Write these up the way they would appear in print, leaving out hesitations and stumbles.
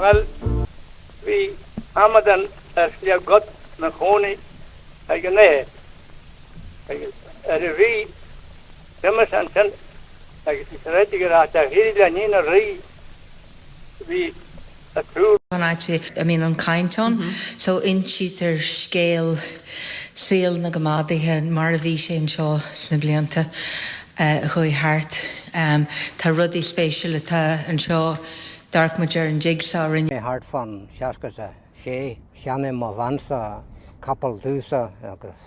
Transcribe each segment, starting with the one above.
Bhuel, bhí amadán ar Shliabh gCod 'na chónaí ag an oíche agus ar a bhí d'imigh sé ansin agus bhí sé ráite go raibh sé ag iarraidh le níon an Rí bhí a triúr. an áit a mbíonn an chaint ann. So insítear scéal saol na gcoimeádaithe mar a bhí sé anseo sna blianta a chuaigh thart. Tá rudaí spéisiúla atá anseo, d'amharc muid ar an jigsaw a rinne. mé thart fán 66. Cheannaigh mo bheansa capall domhsa agus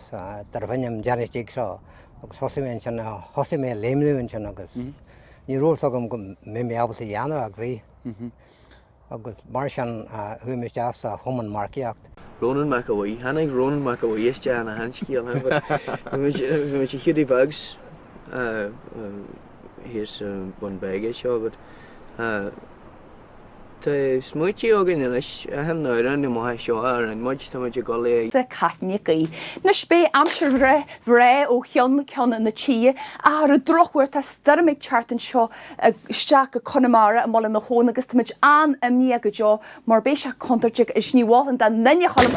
darbh ainm Dennis Jigsaw agus thosaigh mé ansin, thosaigh mé ag léimniú ansin agus ní raibh fhios agam go mbeidh mé ábalta a dhéanamh ach bhí. Agus mar sin chuaigh mé isteach sa chumann marcaíocht. Rónán Mac Aodha Bhuí. Tháinig Rónán Mac Aodha Bhuí isteach ina sheanscéal, but bhí muid bhí muid i Hiúdaí Beag's thíos i mBun Beag é seo, but tá smaointe againn anois, achan amhrán amach seo a rinne muid, tá muid ag dul é a. Cath Nic Aoidh. Anois beidh aimsir bhreá ó cheann ceann na tíre ach ar an drochuair tá stoirm ag teacht anseo isteach go Conamara i mBaile na hAbhann agus táimid an-imníoch go deo mar beidh sé contúirteach is ní mholfainn do dhuine a Choilm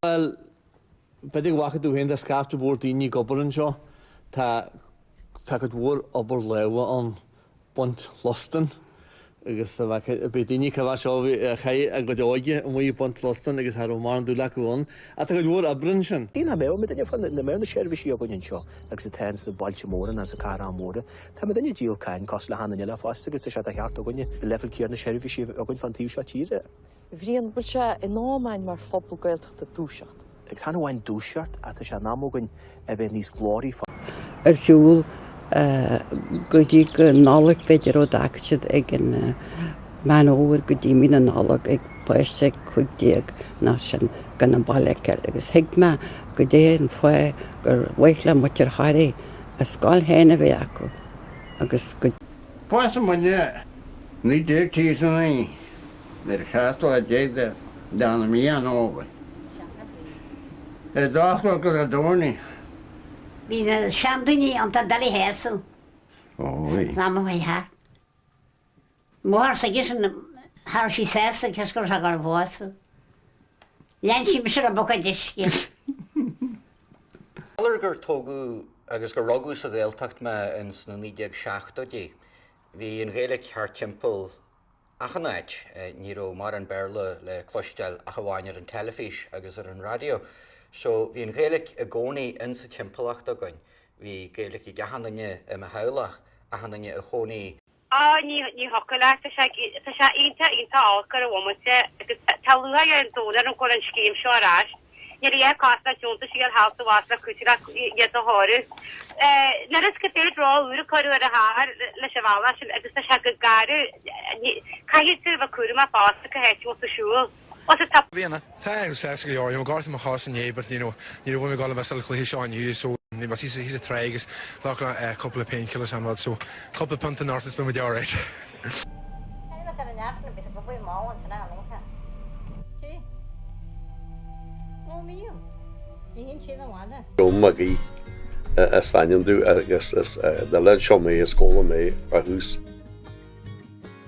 Bhuel, b'fhéidir go bhfaca tú féin, tá scaifte mhór daoine ag obair anseo. Tá, tá cuid mhór obair láimhe ann, baint lustan agus beidh daoine acu seo a chaith a gcuid óige amuigh ag baint lustan agus cha raibh mórán dúil acu ann. Ach tá cuid mhór oibre ansin. Cé nach mbeadh muidinne fá nach mbeadh na seirbhísí againn anseo agus atá ins na bailte móra ná sna cathracha móra. Tá muidinne ag díol cáin cosúil le hachan duine eile fosta agus tá sé de cheart againne an leibhéal céanna seirbhísí a bheith againn fán taobh seo tíre. A Bhriain, bhfuil sé in am a'inn mar phobal Gaeltachta dúiseacht? Agus chan amháin dúiseacht ach tá sé in am againn a bheith níos glóraí fá. ar shiúl go dtí go Nollaig b'fhéidir ó d'fhágfadh siad ag an Meán Fhómhair go dtí mí na Nollag ag páiste 15 ná sin gan an baile a fheiceáil agus thuig mé goidé an fáth gur mhaith le muintir Thoraí a scoil féin a bheith acu agus go Pósadh muidne 1939 ar an 17 lá de Mheán Fhómhair. Ar an dá chlog ar an Domhnach. Bhí na seandaoine iontach doiligh a shásamh san am a chuaigh thart. Mo mháthair s'aigesean, cha raibh sí sásta cos go raibh sé ag dul a phósadh. Lean sí mise le buicéad uisce. Mar gur tógadh agus gur rugadh sa Ghaeltacht mé ins na 1970idí, bhí an Ghaeilge thart timpeall achan áit. Ní raibh mórán Béarla le cloisteáil ach amháin ar an teilifís agus ar an raidió. So bhí an Ghaeilge i gcónaí insa timpeallacht againn. Bhí Gaeilge ag achan duine i mo theaghlach, achan duine a chónaigh. Á, ní, ní thiocfadh leat. Tá sé, tá sé iontach, iontach olc ar an bhomaite agus tá lúcháir ar an domhan orm go bhfuil an scéim seo ar ais. Níl a dhath cosúil le deontais a fháil thall is abhus le cuidiú leat iad a chóiriú. Nuair is cibé drogall úr a cuireadh ar an chathair leis an bhealach sin agus tá sé go garbh, caithfidh tú a bheith cúramach fosta cá háit a bhfuil tú ag siúl. Os tá. Tá sásta go leor, you know, gortaíodh mo chos inné but you know, ní raibh mé ag dul a bheith sa chluiche seo inniu so bhí mé thíos sa tráigh agus ghlac le cúpla painkillers an rud so cúpla pionta anocht is beidh muid alright. Joe Magee is ainm domh agus is duine anseo mé, is Gael mé ó thús.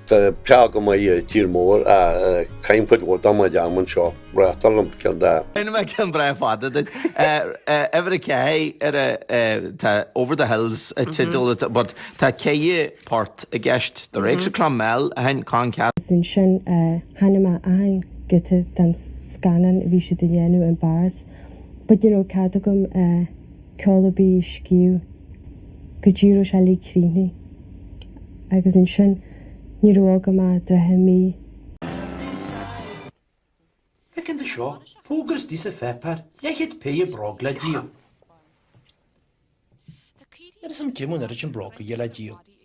Tá teach agam i dtír mór ach caithim cuid mhór de mo am anseo, reáchtálaim ceann de. Rinne mé ceann breá fada duit. Uimhir 4 ar a tá Over the Hills an teideal atá but tá ceithre port i gceist. The Rakes of Clonmel a sheinn Con Cassidy. Is ansin a sheinn mé achan giota den scannán a bhí siad a dhéanamh in bPáras. But ní raibh cead agam ceol ar bith a scríobh go dtí raibh sé uilig críochnaithe. Agus ansin ní raibh agam ach daichead mí. Feiceann tú seo, fógra istigh sa pháipéar, leathchéad péire bróg le díol. Níl a fhios agam cé mó an oiread sin bróg a bhí le díol. Níl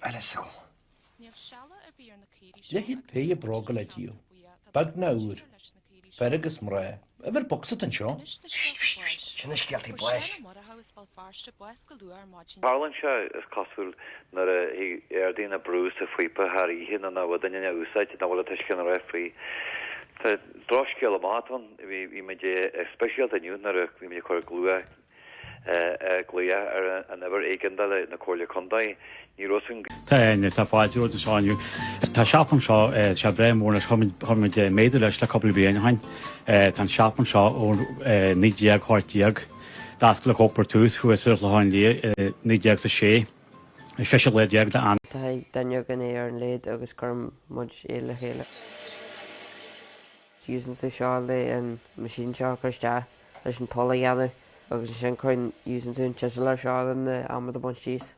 a fhios agam. Leathchéad péire bróga le díol. Beag ná úr. Fir agus mná. Uimhir bocsa atá anseo. Sin na scéaltaí báis. Tarlaíonn sé, is cosúil, nuair a ardaíonn an brú sa phíopa thar oíche nó nach bhfuil duine á úsáid, nach bhfuil an t-uisce ina rith faoi. Tá drochscéal amach ann. Bhí muid, speisialta inniu nuair a bhí muid ag cur glua. Ag glaoch ar an uimhir éigeandála na Comhairle Contae. Ní raibh san. Tá tá fáilte romhat anseo inniu. Tá siopa anseo, tá sé breá mór anois, chuir muid chuir muid méadú leis le cúpla bliain ó shin. Tá an siopa anseo ó 1918. D'oscail an Co-op ar tús thuas ar an Chlochán Liath i 1906, ar seisiú lá déag de Eanáir. Tá duine againn é ar an lathe agus cuireann muid é le chéile. Úsáideann tú seo le an machine seo a chur isteach leis an poll a dhéanamh agus ansin cuireann úsáideann tú an chisel ar seo lena an adhmad a bhaint síos.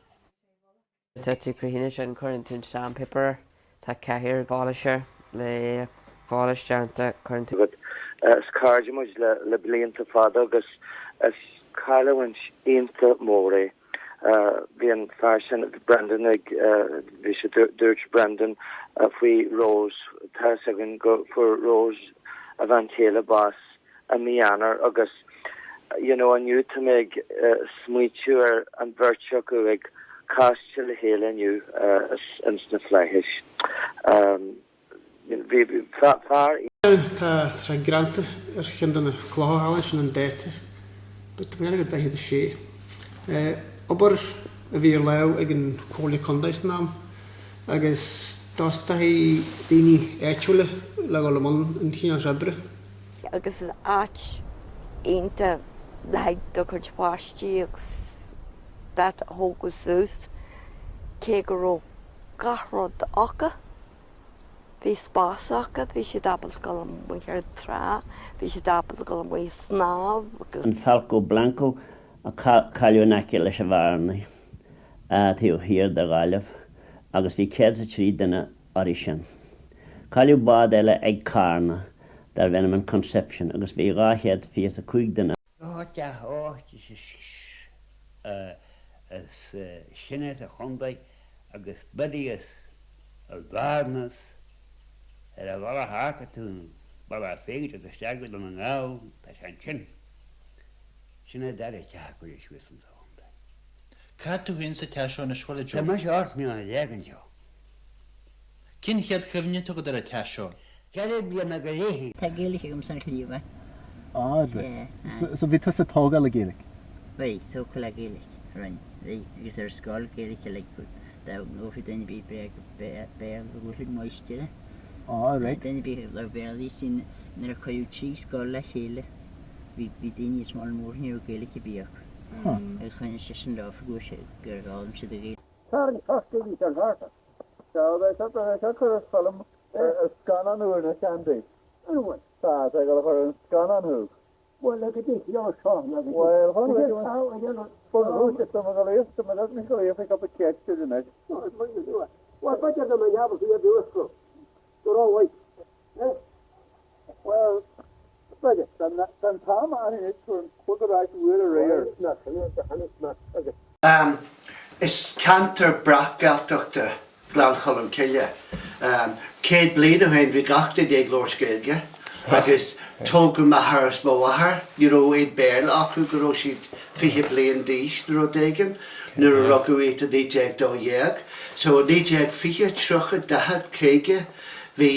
Tá tú críochnaithe sin cuireann tú an sandpaper air. Tá cathaoir polish air le polish déanta cuireann tú. Is cairde muid le blianta fada agus is cailliúint iontach mór é. Bhí an fear sin, Brendan, ag, bhí sé, dúirt Brendan faoi Rose, tá fhios againn go fuair Rose, a bhean chéile, bás i mí Eanáir agus you know inniu tá mé ag smaoitiú ar an bheirt acu ag casadh le chéile inniu ins na flaithis. Bhí fear. Tá sé greanta ar cheann de na clocha thall ansin an dáta, but tá mé ag 46. Obair a bhí ar lámh ag an Chomhairle Contae san am agus d'fhostaigh daoine áitiúla le dhul i mbun an chineál seo oibre. Agus is áit iontach le haghaidh do chuid pháistí agus that a thógadh suas cé go raibh gach rud acu. Bhí spás acu, bhí siad ábalta dul amuigh ar an trá, bhí siad ábalta dul amuigh ag snámh agus. An Falco Blanco a cailleadh in aice leis an Bhearnaigh taobh thiar de Ghaillimh agus bhí 103 duine uirthi sin. Cailleadh bád eile ag Carna darbh ainm an Conception agus bhí 225 duine Seo teach áit is sine sa chontae agus b'fhéidir ar Bhearnas ar an bhealach a fhaca tú an bealach féidir isteach go Dún na nGall, tá sé ansin. Sin é dara teach a cuireadh suas insa chontae. Cá fhad tú féin sa teach seo anois, Willie Joe? Tá mise 18 mbliana anseo. Cén chéad chuimhne atá agat ar an teach seo? Ceithre bliana go leith. Tá Gaeilge agam san chliabhán. Ah, right. Yeah. So bhí tusa tógtha le Gaeilge? Bhí, tógtha le Gaeilge, rinne, bhí, agus ar scoil Gaeilge like dá ngabhfaí duine ar bith bréag Béarla bhuailfeadh máistir é. Ah, right. Duine ar bith a labhair Béarla, you see nuair a cuireadh trí scoil le chéile bhí bhí daoine is mar mór ní raibh Gaeilge ar bith acu. Huh. Agus choinnigh seisean leo go raibh sé gur fhoghlaim siad an Ghaeilge. Tarraing Corcaigh bhí sé thart. Tá sé seo ag cur ar film ar scannán úr anois Andy. An bhfuil? Tá, tá ag dul a chur ar an scannán thú. Bhuel, le go dtí seo seo le go dtí. Bhuel, chun le go Bhuel, tá mé ag dul tá mé ag dul a fhiafraí cúpla ceist duit anois. Bhuel, b'fhéidir go mbeinn ábalta iad a fhiosrú. Go raibh Bhuel, b'fhéidir. Tá an t-am ann anois chun an clog ar ais uair aréir. Is ceantar breac-Ghaeltachta Gleann Cholm Cille. 100 bliain ó shin bhí gach duine ag labhairt Gaeilge agus tógadh m'athair is mo mháthair, ní raibh aon Béarla acu go raibh siad 20 bliain d'aois nó rud éigin nuair a rugadh iad i 1912. So 1920, 30, 40, 50 bhí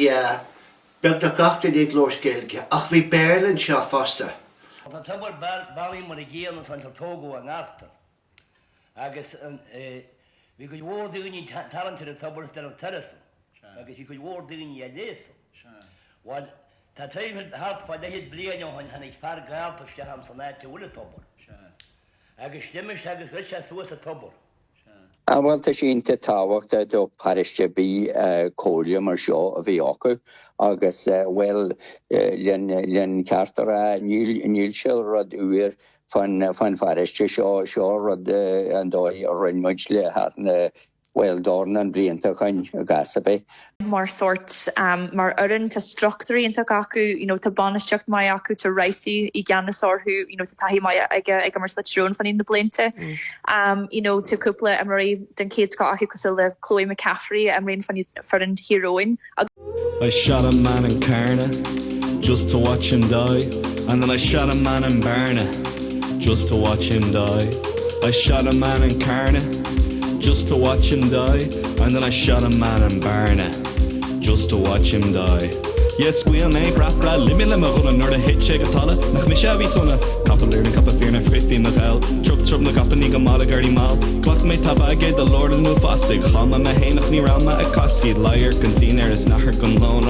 beagnach gach duine ag labhairt Gaeilge ach bhí Béarla anseo fosta. Tá tobar beannaithe mar a gcéanna ansan a tógadh i nGartan agus bhí cuid mhór daoine ag tarraingt ar an tobar is déanamh turas ann agus bhí cuid mhór daoine á leigheas ann. Bhuel, tá timpeall thart fá leathchéad bliain ó shoin tháinig fear Gallta isteach ins an áit a bhfuil an tobar agus d'imigh sé agus dhruid sé suas an tobar. Bhuel, tá sé iontach tábhachtach do pharóiste ar bith comhairle mar seo a bheith acu agus, bhuel, len ceart a rá, níl sé rud úr fán pharóiste seo, seo rud an dóigh a rinne muid le thart na, bhuel, dornán blianta ó shoin i gcás ar bith. mar sórt, mar fhoireann, tá struchtúr iontach acu, you know, tá bainistíocht maith acu, tá Rousey i gceannas orthu, you know, tá taithí maith aige ag imirt le Tyrone fá na blianta. You know, tá cúpla imreoirí den chéad scoth acu cosúil le Chloe McCaffrey a imríonn fá foireann Thír Eoghain. I shot a man in Carna just to watch him die And then I shot a man in Bearna just to watch him die I shot a man in Carna just to watch him die And then I shot a man in Bearna just to watch him die. Yeah scaoil mé brat breá luime le mo ghunna nuair a thit sé go talamh nach mise a bhí sona. Capall iarainn capall fireann ar frith mo gheall. Trup trup na gcapainní go mall ag éirí mall. Ghlac mé tapa ag é do lár an uafásaigh. Chaill mé mé fhéin ach ní raibh mé ag casaoid. Ladhar don dinnéar is nathair don lón. Ó.